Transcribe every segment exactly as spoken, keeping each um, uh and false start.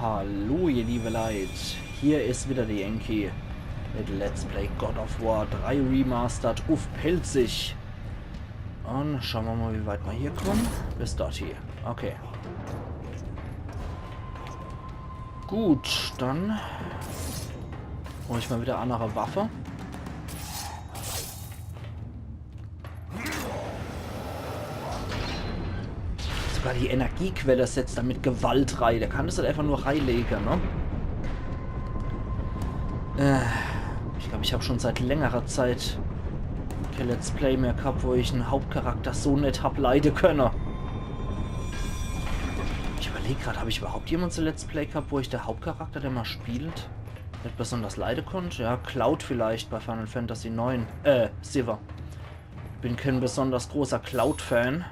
Hallo, ihr liebe Leit. Hier is wieder de Yankee mit Let's Play God of War drei Remastered uff Pälzisch. Un schaue mer mol, wie weit mer hier kumme. Bis dort hier. Okay. Gut, dann hol ich mol wieder e annere Waffe. Sogar die Energiequelle setzt er mit Gewalt rei. Der kann des halt einfach nur reilege, ne? Äh, ich glaab, ich hab schun seit längerer Zeit kee Let's Play mehr gehabt, wo ich en Hauptcharakter so net hab leide könne. Ich überleg grad, hab ich überhaupt jemals e Let's Play gehabt, wo ich de Hauptcharakter, den mer spielt, net besonders leide konnt? Ja, Cloud vielleicht bei Final Fantasy neun. Äh, siwwe. Bin kee besonders großer Cloud-Fan.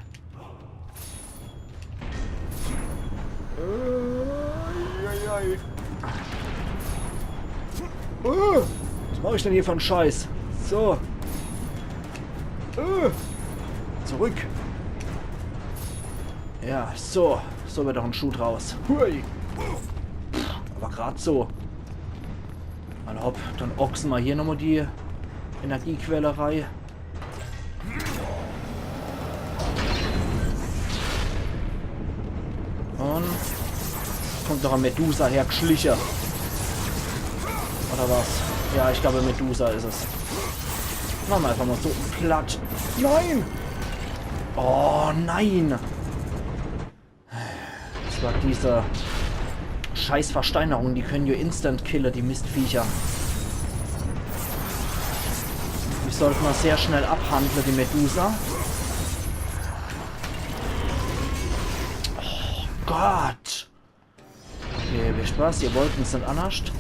Äh, was mach ich denn hier für en Scheiß? So. Äh, zurück. Ja, so. So werd doch en Schuh draus. Hui. Pff, aber grad so. Alla hopp, dann ochse mer hier nochmol die Energiequelle rei. Un kommt noch e Medusa hergeschliche. Oder was? Ja, ich glaab, Medusa is es. Mache mer einfach mol so platt. Nein! Oh, nein! Des war diese scheiß Versteinerung, die könne jo instant kille, die Mistviecher. Die sollt mer sehr schnell abhandle, die Medusa. Oh Gott! Okay, wisst was? Ihr wollten's net annerscht.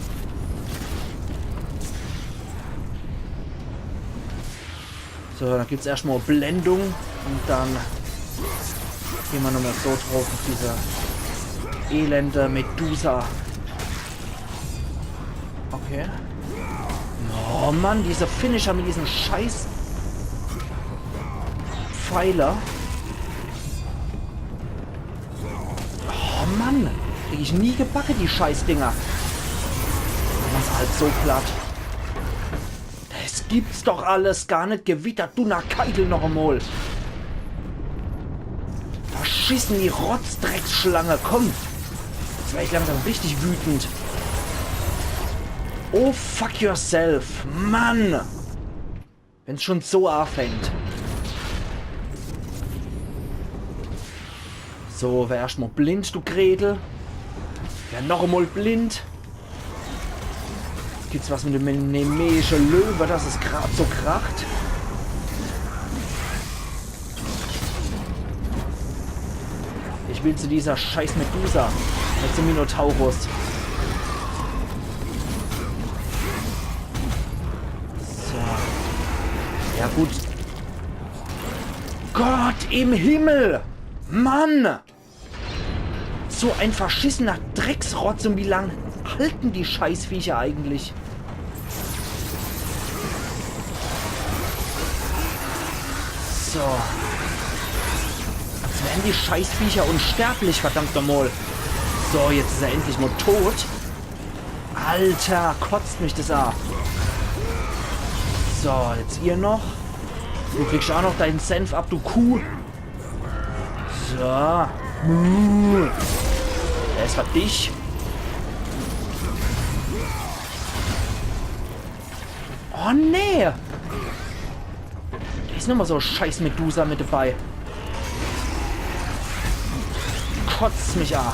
So, dann gibt's erscht mol Blendung un dann gehn mer nochmol so druff uff diese elende Medusa. Okay. Oh Mann, diese Finisher mit diesen scheiß Pfeiler. Oh Mann, krieg ich nie gebacke, die Scheißdinger. Mache mer's halt so platt. Des gibt's doch alles gar net, Gewitter, Dunnerkeitel noch emol. Verschissen, die Rotzdrecksschlange, komm. Jetzt wer ich langsam richtig wütend. Oh, fuck yourself, Mann. Wenn's schun so aafängt. So, wer erscht mol blind, du Gretel. Wer noch emol blind. Jetzt gibt's was mit dem nemeische Löwe, dass es grad so kracht. Ich will zu dieser scheiß Medusa. Nicht zum Minotaurus. So. Ja, gut. Gott im Himmel! Mann! So en verschissener Drecksrotz. Un wie lang halten die Scheißviecher eigentlich? So. Jetzt werren die Scheißviecher unsterblich, verdammt nochmol. So, jetzt is er endlich mol tot. Alter, kotzt mich des aa. So, jetzt ihr noch. Du kriegsch aa noch deinen Senf ab, du Kuh. So. Muh. Der is für dich. Oh nee. Do is nochmol so e scheiß Medusa mit dabei. Kotzt mich aa.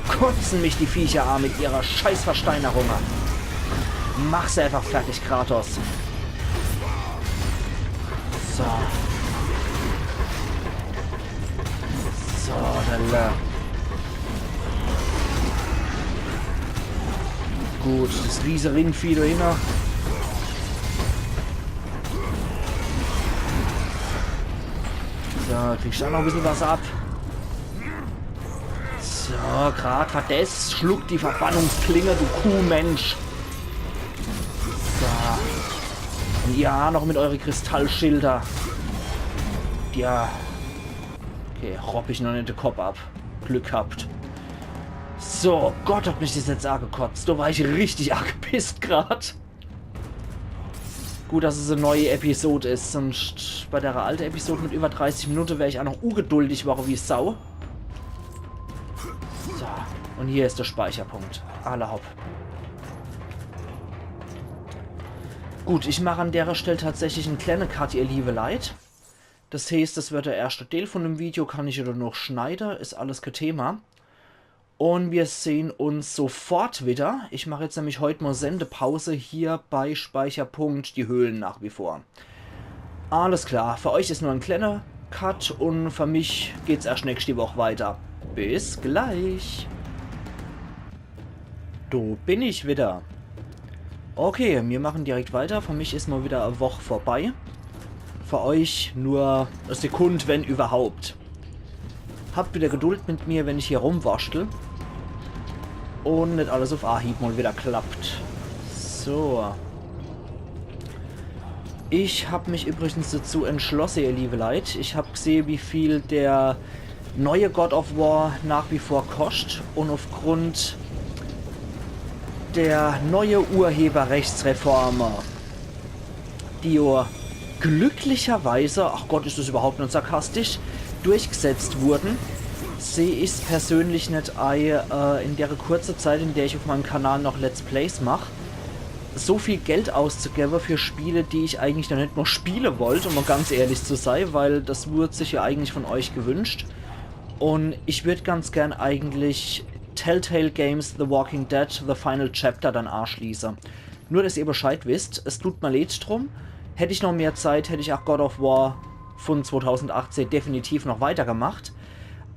Kotzen mich die Viecher aa mit ihrer scheiß Versteinerung aa. Mach se einfach fertig, Kratos. So. So, dann, äh, gut, des Riese-Rindvieh do hinne. So, kriegsch aa noch e bissel was ab. So, grad hat des. Schluck die Verbannungsklinge, du Kuhmensch. So. Un ihr aa noch mit eure Kristallschilder. Ja. Okay, ropp ich noch net de Kopp ab. Glück gehabt. So, Gott, hat mich des jetzt aagekotzt. Do war ich richtig aagepisst grad. Gut, dass es e neie Episod is, sunscht bei der alte Episod mit iwwer dreißig Minute wär ich aa noch ugeduldig worre wie Sau. So, un hier is de Speicherpunkt. Alla hopp. Gut, ich mach an dere Stell tatsächlich en klenne Cut, ihr liewe Leit. Des heeßt, des werd de erschte Deel vun dem Video, kann ich jo noch schneide, is alles kee Thema. Un mir sehn uns sofort widder. Ich mach jetzt nämlich heut mol Sendepause hier bei Speicherpunkt die Höhlen nach wie vor. Alles klar, für euch is nur en klenne Cut un für mich geht's erscht nächschti Woch weiter. Bis gleich. Do bin ich widder. Okay, mir machen direkt weiter. Für mich is mol widder e Woch vorbei. Für euch nur e Sekund, wenn iwwerhaupt. Habt widder Geduld mit mir, wenn ich hier rumwurschtel. Un net alles uff Ahieb mol widder klappt. So. Ich hab mich übrigens dazu entschlosse, ihr liewe Leit. Ich hab gsehe, wie viel der neie God of War nach wie vor koscht. Un uffgrund der neie Urheberrechtsreforme, die jo glücklicherweise, ach Gott, is des iwwerhaupt net sarkastisch, durchgsetzt wurden, seh ich's persönlich net ei, äh, in dere kurze Zeit, in der ich uff meim Kanal noch Let's Plays mach, so viel Geld auszugewwe für Spiele, die ich eigentlich noch net mol spiele wollt, um mol ganz ehrlich zu sei, weil des wurd sich jo eigentlich vun euch gewünscht. Un ich würd ganz gern eigentlich Telltale Games The Walking Dead The Final Chapter dann aaschließe. Nur, dass ihr Bescheid wisst, es tut mer leed drum. Hätt ich noch mehr Zeit, hätt ich ach God of War vun zweitausendachtzehn definitiv noch weitergemacht.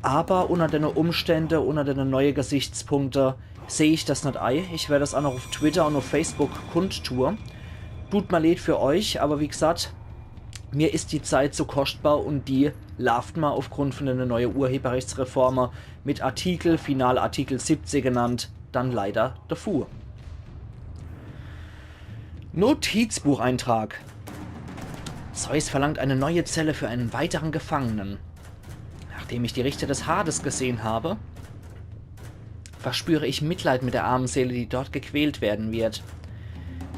Aber unner dene Umstände, unner dene neie Gesichtspunkte, seh ich des net ei. Ich werd des ach noch uff Twitter un uff Facebook kundtue. Tut mer leed für euch, aber wie gsacht, mir is die Zeit so kostbar un die laaft mer uffgrund vun dene neie Urheberrechtsreforme mit Artikel, final Artikel siebzehn genannt, dann leider devu. Notizbucheintrag. Zeus verlangt eine neue Zelle für einen weiteren Gefangenen. Nachdem ich die Richter des Hades gesehen habe, verspüre ich Mitleid mit der armen Seele, die dort gequält werden wird.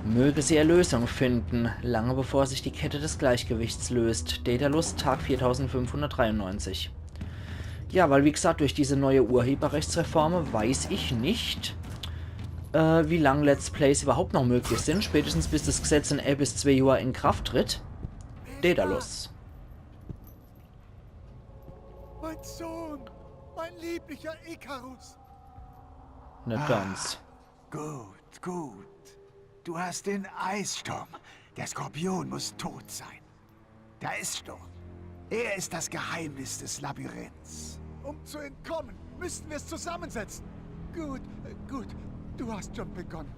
Möge sie Erlösung finden, lange bevor sich die Kette des Gleichgewichts löst. Daedalus, Tag viertausendfünfhundertdreiundneunzig. Ja, weil wie gesagt, durch diese neue Urheberrechtsreform weiß ich nicht, äh, wie lang Let's Plays überhaupt noch möglich sind. Spätestens bis das Gesetz in ein bis zwei Jahren in Kraft tritt. Daedalus. Mein Sohn, mein lieblicher Ikarus. Nicht ganz. Gut, gut. Du hast den Eissturm. Der Skorpion muss tot sein. Der Eissturm. Er ist das Geheimnis des Labyrinths. Um zu entkommen, müssen wir es zusammensetzen. Gut, äh, gut. Du hast schon begonnen.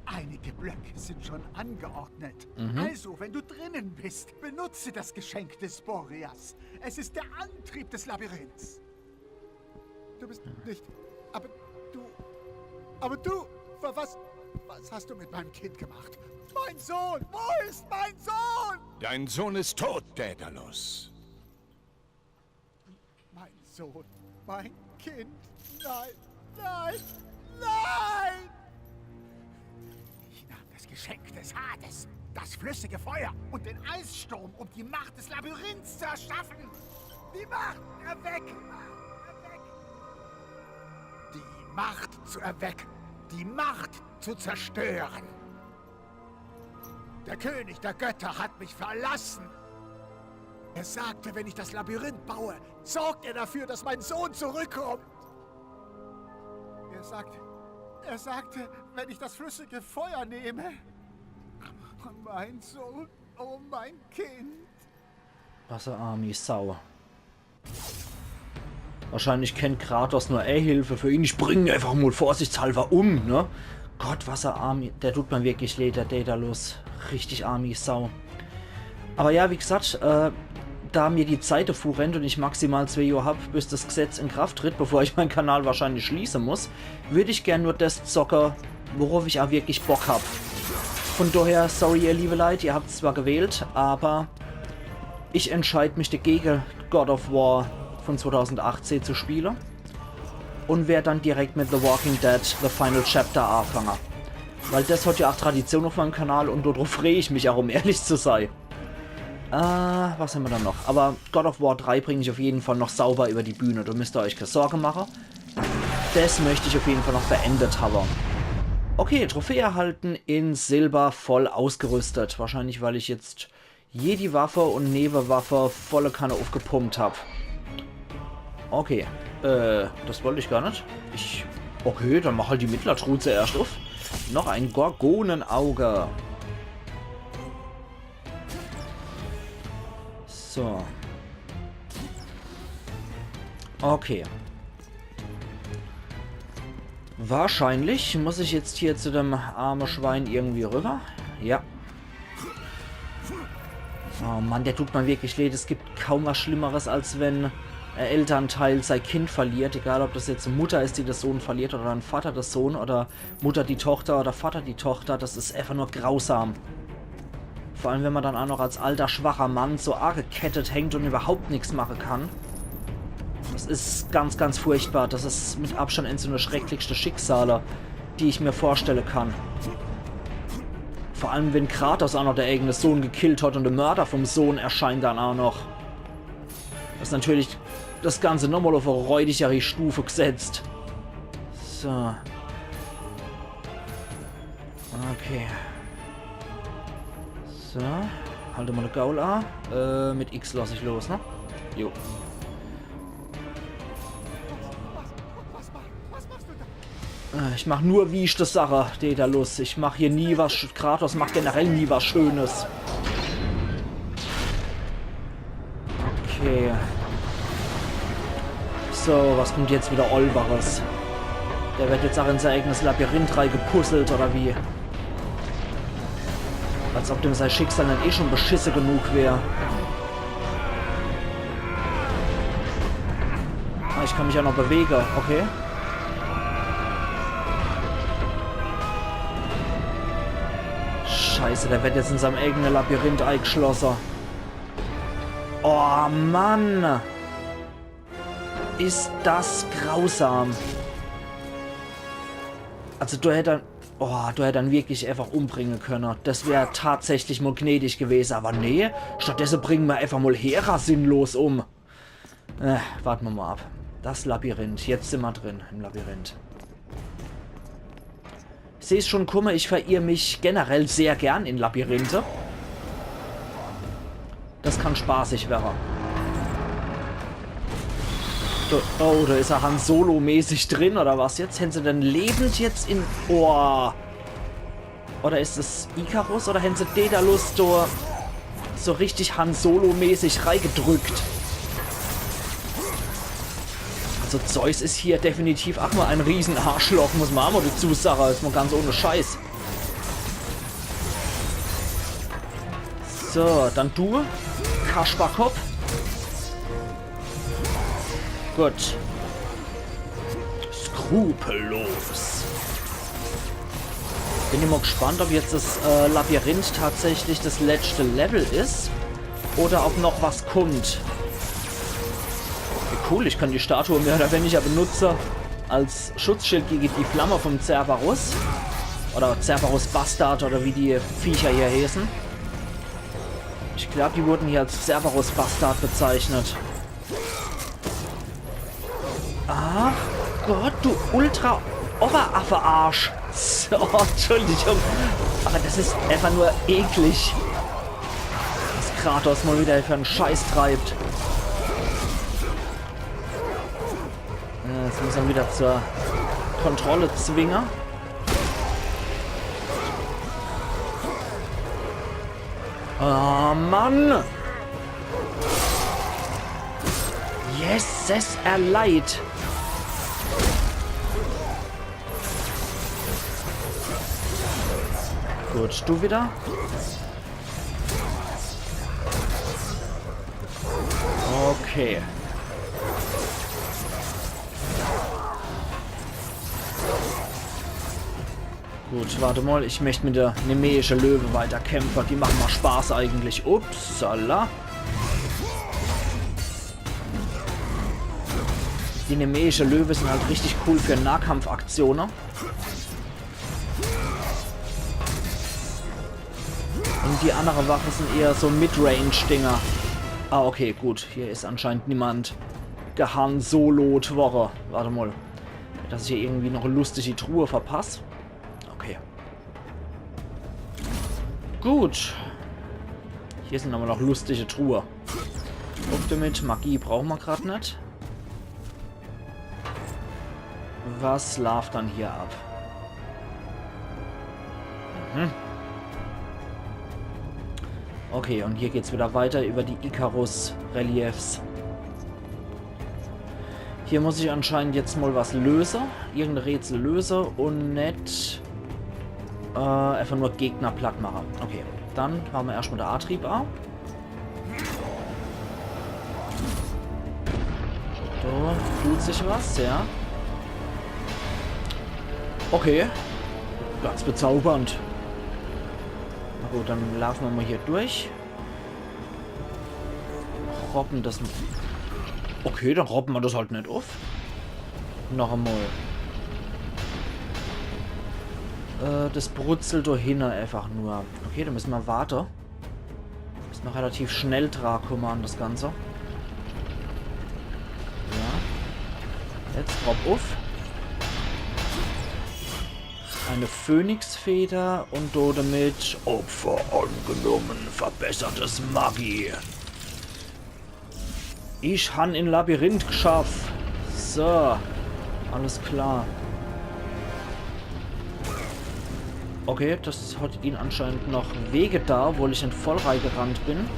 Einige Blöcke sind schon angeordnet. Mhm. Also, wenn du drinnen bist, benutze das Geschenk des Boreas. Es ist der Antrieb des Labyrinths. Du bist nicht. Aber du. Aber du. Wa-, was? Was hast du mit meinem Kind gemacht? Mein Sohn! Wo ist mein Sohn? Dein Sohn ist tot, Daedalus. Mein Sohn. Mein Kind. Nein. Nein. Nein! Ich nahm das Geschenk des Hades, das flüssige Feuer und den Eissturm, um die Macht des Labyrinths zu erschaffen. Die Macht erwecken! Die Macht zu erwecken! Die Macht zu zerstören! Der König der Götter hat mich verlassen. Er sagte, wenn ich das Labyrinth baue, sorgt er dafür, dass mein Sohn zurückkommt. Er sagte, er sagte, wenn ich das flüssige Feuer nehme. Oh, mein Sohn, oh, mein Kind. Was e armi Sau. Wahrscheinlich kennt Kratos nur e Hilfe für ihn. Ich bring ihn einfach mal vorsichtshalber um, ne? Gott, was e armi. Der tut mir wirklich leid, der Daedalus. Richtig armi Sau. Aber ja, wie gesagt, äh, da mir die Zeit devu rennt und ich maximal zwei Jahr hab, bis das Gesetz in Kraft tritt, bevor ich meinen Kanal wahrscheinlich schließen muss, würd ich gern nur das zocke, worauf ich auch wirklich Bock hab. Von daher, sorry, ihr liebe Leute, ihr habt's zwar gewählt, aber ich entscheid mich dagegen, God of War von zweitausendachtzehn zu spielen. und werd dann direkt mit The Walking Dead The Final Chapter aafange. Weil des hat jo ach Tradition uff meim Kanal und do druff free ich mich ach, um ehrlich zu sei. Äh, was hämmer dann noch? Awwer God of War drei bring ich uff jeden Fall noch sauber iwwer die Bühn. Do misst er eich kee Sorge mache. Des möcht ich uff jeden Fall noch beendet hawwe. Okay, Trophäe erhalten, in Silber voll ausgerüstet. Wahrscheinlich, weil ich jetzt jedi Waffe und Newewaffe volle Kanne uffgepumpt hab. Okay, äh, des wollt ich gar net. Ich, okay, dann mach halt die Mittlertruh zuerscht uff. Noch e Gorgonenauge. So. Okay. Wahrscheinlich muss ich jetzt hier zu dem arme Schwein irgendwie rüber. Ja. Oh Mann, der tut mer wirklich leed. Es gibt kaum was Schlimmeres, als wenn e Elternteil sei Kind verliert. Egal, ob des jetzt e Mutter is, die de Sohn verliert, oder e Vater de Sohn, oder Mutter die Tochter oder Vater die Tochter, des is eefach nur grausam. Vor allem, wenn mer dann ach noch als alter, schwacher Mann so aagekettet hängt und iwwerhaupt nix mache kann. Des is ganz, ganz furchtbar. Des is mit Abstand eens vun de schrecklichschte Schicksale, die ich mer vorstelle kann. Vor allem, wenn Kratos ach noch de eigene Sohn gekillt hat und de Mörder vum Sohn erscheint dann ach noch. Des is natürlich des Ganze nochmol uff e räudigere Stufe gesetzt. So. Okay. So. Halt mol de Gaul a. Äh, mit X lass ich los, ne? Jo. Äh, ich mach nur wieschte Sache, Daedalus. Ich mach hier nie was Sch-, Kratos macht generell nie was Schönes. Okay. So, was kommt jetzt widder Olweres? Der werd jetzt ach in sei eigenes Labyrinth reigepuzzelt, oder wie? Als ob dem sei Schicksal net eh schun beschisse genug wär. Ah, ich kann mich ach noch bewege, okay. Scheiße, der werd jetzt in seim eigene Labyrinth eigschlosse. Oh Mann! Is des grausam. Also, do hätt er, oh, do hätt er en wirklich eefach umbringe kenne. Des wär tatsächlich mol gnädig gewese, awwer nee. Stattdesse bringe mer eefach mol Hera sinnlos um. Äh, warte mer mol ab. Des Labyrinth. Jetzt sin mer drin im Labyrinth. Seh's schun kumme, ich verirr mich generell sehr gern in Labyrinthe. Des kann spaßig werre. Do, oh, do is er Han Solo-mäßig drin, oder was jetzt? Hän se den lebend jetzt in... Oh. Oder is es Icarus oder hän se Daedalus do so richtig Han Solo-mäßig reigedrückt? Also Zeus is hier definitiv ach mol e Riesenarschloch, muss mer ach mol dezu sage. Is mol ganz ohne Scheiß. So, dann du, Kasperkopp. Gut. Skrupellos. Bin ich mol gespannt, ob jetzt des, äh, Labyrinth tatsächlich des letschte Level is. Oder ob noch was kummt. Wie cool, ich kann die Statue mehr oder weniger benutze als Schutzschild gege die Flamme vom Cerberus. Oder Cerberus Bastard oder wie die Viecher hier heeßen. Ich glaub, die wurden hier als Cerberus Bastard bezeichnet. Ach Gott, du Ultra-Oberaffe-Arsch. So, Entschuldigung. Awwer des is eefach nur eklig. Was Kratos mol widder für en Scheiß treibt. Ja, jetzt muss er widder zur Kontrolle zwinge. Oh Mann! Jesses, er leid. Gut, du widder. Okay. Gut, wart mol, ich möcht mit de nemeische Löwe weiterkämpfe. Die mache mer Spaß eigentlich. Upsala. Nemeische Löwe sin halt richtig cool für Nahkampfaktione. Un die annere Waffe sin eher so Midrange-Dinger. Ah, okay, gut. Hier is anscheinend niemand gehan Solo worre. Wart emol. Dass ich hier irgendwie noch e lustige Truhe verpass. Okay. Gut. Hier sin awwer noch lustige Truhe. Uff damit, Magie brauche mer grad net. Was laaft dann hier ab? Mhm. Okay, un hier geht's wieder weiter über die Icarus-Reliefs. Hier muss ich anscheinend jetzt mol was löse. Irgend e Rätsel löse un net, äh, einfach nur Gegner platt mache. Okay, dann mache mer erschtmol de Atrieb a. Do tut sich was, ja. Okay. Ganz bezaubernd. Na gut, dann laafe mer mol hier durch. Roppe das. Okay, dann roppe mer das halt net uff. Noch emol. Äh, das brutzelt do hinne einfach nur. Okay, do müsse mer warte. Müsse mer relativ schnell dra kumme an das Ganze. Ja. Jetzt ropp uff. Eine Phönixfeder un do damit Opfer angenommen, verbessertes Magie. Ich han in Labyrinth gschafft. So, alles klar. Okay, das hat ihm anscheinend noch weh getan, obwohl ich net voll reigerannt bin.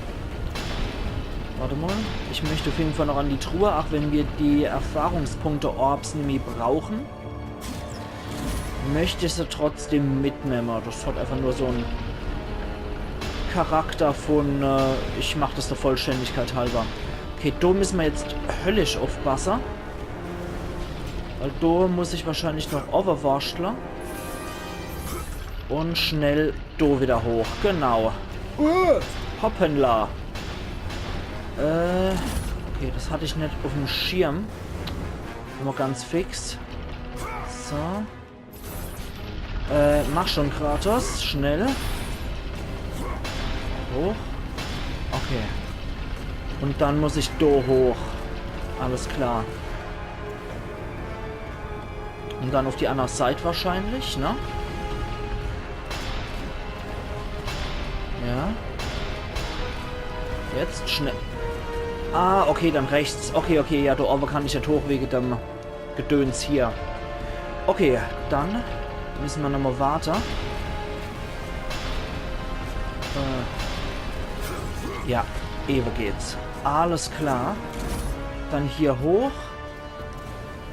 Wart emol, ich möcht uff jeden Fall noch an die Truhe, ach wenn mer die Erfahrungspunkte-Orbs nimmi brauche. Möcht ich se trotzdem mitnemme. Das hat einfach nur so en Charakter von, äh, ich mach das der Vollständigkeit halber. Okay, do müsse mer jetzt höllisch uffpasse. Weil do muss ich wahrscheinlich noch owwe worschtle. Un schnell do wieder hoch. Genau. Uh, hoppala. Äh, okay, das hatt ich net uffm Schirm. Nur ganz fix. So. Äh, mach schon, Kratos. Schnell. Hoch. Okay. Un dann muss ich do hoch. Alles klar. Un dann uff die anner Seit wahrscheinlich, ne? Ja. Jetzt schnell. Ah, okay, dann rechts. Okay, okay, ja, do owwe kann ich net hoch wege dem Gedöns hier. Okay, dann müsse mer nochmol warte. Äh, ja, ewe geht's. Alles klar. Dann hier hoch.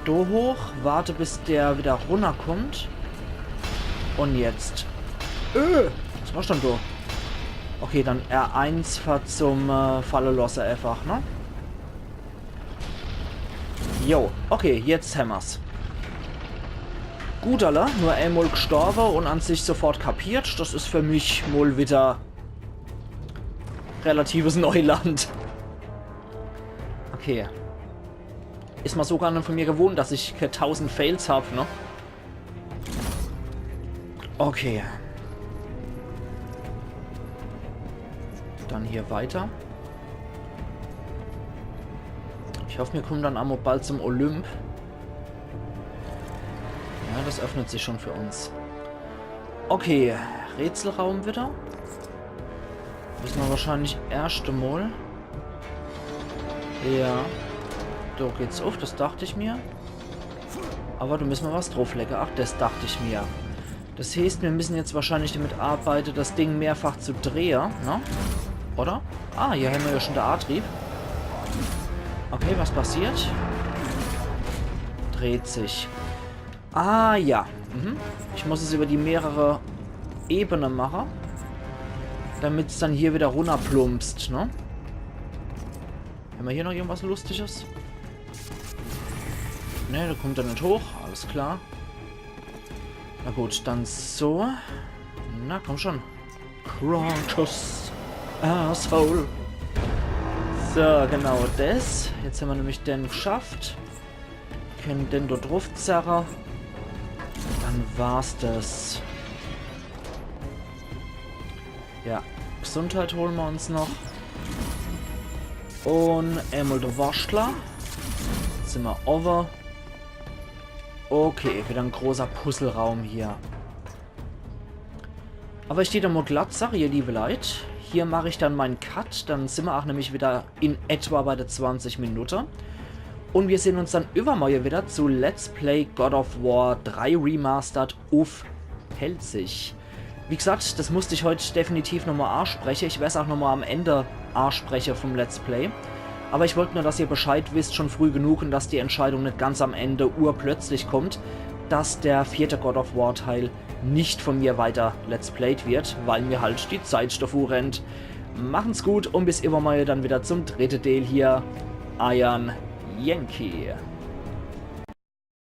Do hoch. Warte, bis der wieder runnerkummt. Un jetzt. Äh, was war dann do? Okay, dann R eins fer zum, äh, Falle losse einfach, ne? Jo, okay, jetzt hämmer's. Gut, alla, nur emol gstorwe un an sich sofort kapiert. Das is fer mich mol wieder relatives Neuland. Okay. Is mer so gar net von mir gewohnt, dass ich tausend Fails hab, ne? Okay. Dann hier weiter. Ich hoff, mir kummen dann emol bald zum Olymp. Ja, das öffnet sich schon für uns. Okay, Rätselraum wieder. Müsse mer wahrscheinlich erscht emol. Ja. Do geht's uff, das dacht ich mir. Awwer do müsse mer was drufflege. Ach, das dacht ich mir. Das heeßt, mir müsse jetzt wahrscheinlich damit arbeite, das Ding mehrfach zu drehe, ne? Oder? Ah, hier hämmer ja schon de Atrieb. Okay, was passiert? Dreht sich. Ah, ja. Mhm. Ich muss es über die mehrere Ebene mache, damit's dann hier wieder runnerplumpst, ne? Hämmer hier noch irgendwas Lustiges? Ne, do kummt er net hoch. Alles klar. Na gut, dann so. Na, komm schon. Kratos. Asshole. So, genau das. Jetzt hämmer nämlich den gschafft. Kenne den do druff zerre. Dann war's das. Ja, Gesundheit hole mer uns noch. Un emol de Worschtler. Jetzt simmer owwe. Okay, wieder en großer Puzzleraum hier. Awwer ich dät emol glatt sage, ihr liewe Leit, hier mach ich dann mein Cut, dann simmer ach nämlich wieder in etwa bei de zwanzig Minutte. Un mir sehn uns dann iwwermorje wieder zu Let's Play God of War drei Remastered uff Pälzisch. Wie gesagt, das musst ich heut definitiv nochmol aspreche. Ich werd's ach nochmol am Ende aspreche vom Let's Play. Awwer ich wollt nur, dass ihr Bescheid wisst, schon früh genug, un dass die Entscheidung net ganz am Ende urplötzlich kommt, dass der vierte God of War Teil nicht von mir weiter Let's Played wird, weil mir halt die Zeit davor rennt. Machen's gut un bis iwwermorje dann wieder zum dritte Deel hier. Eiern Yankee.